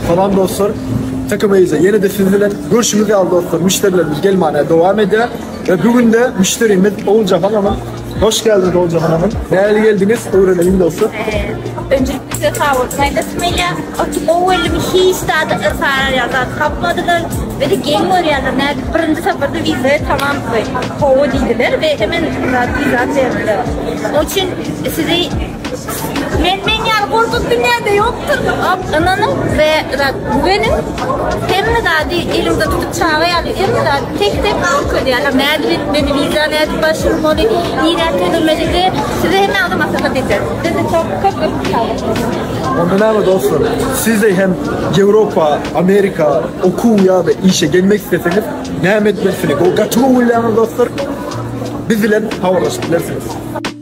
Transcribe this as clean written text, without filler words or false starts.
Salam dostlar. Takım Eýze ýene-de siz bilen görşüňiz ýaly dostlar, müşderilerimiz gelmäne dowam edýär. We bu gün-de müşderimiz Oguljahan hanym. Hoş geldiňiz Oguljahan hanym. Nähili geldiňiz? Öwreneliň dostlar. Öncelikle size sag bolsun aýdasym gelýär. Gaty gowy geldim. Hiç zady yrsarar ýaly zat tapmadylar. We de geň görýärler. Nädip birinji saparda wiza tamam gowy diýdiler we hemen zat wiza berdiler. Onuň üçin sizi Men men ýaly gorkak dünýäde ýokdur. Ynanyň we zat güweniň. Hemme zady eliňde tutup çaga ýaly hemme zady tek tek görkezýärler. Nädip etmeli, wiza nädip başvurmaly, nirä tölemeli we size hemme zady maslahat eder. Size çok köp köp sag boluň. Onda näme dostlar, sizde hem Ýewropa, Amerika okuw ýa-da işe gelmek isleseňiz näme etmelisini gaty gowy bilýäňiz dostlar. Biz bilen habarlaşyp bilersiňiz.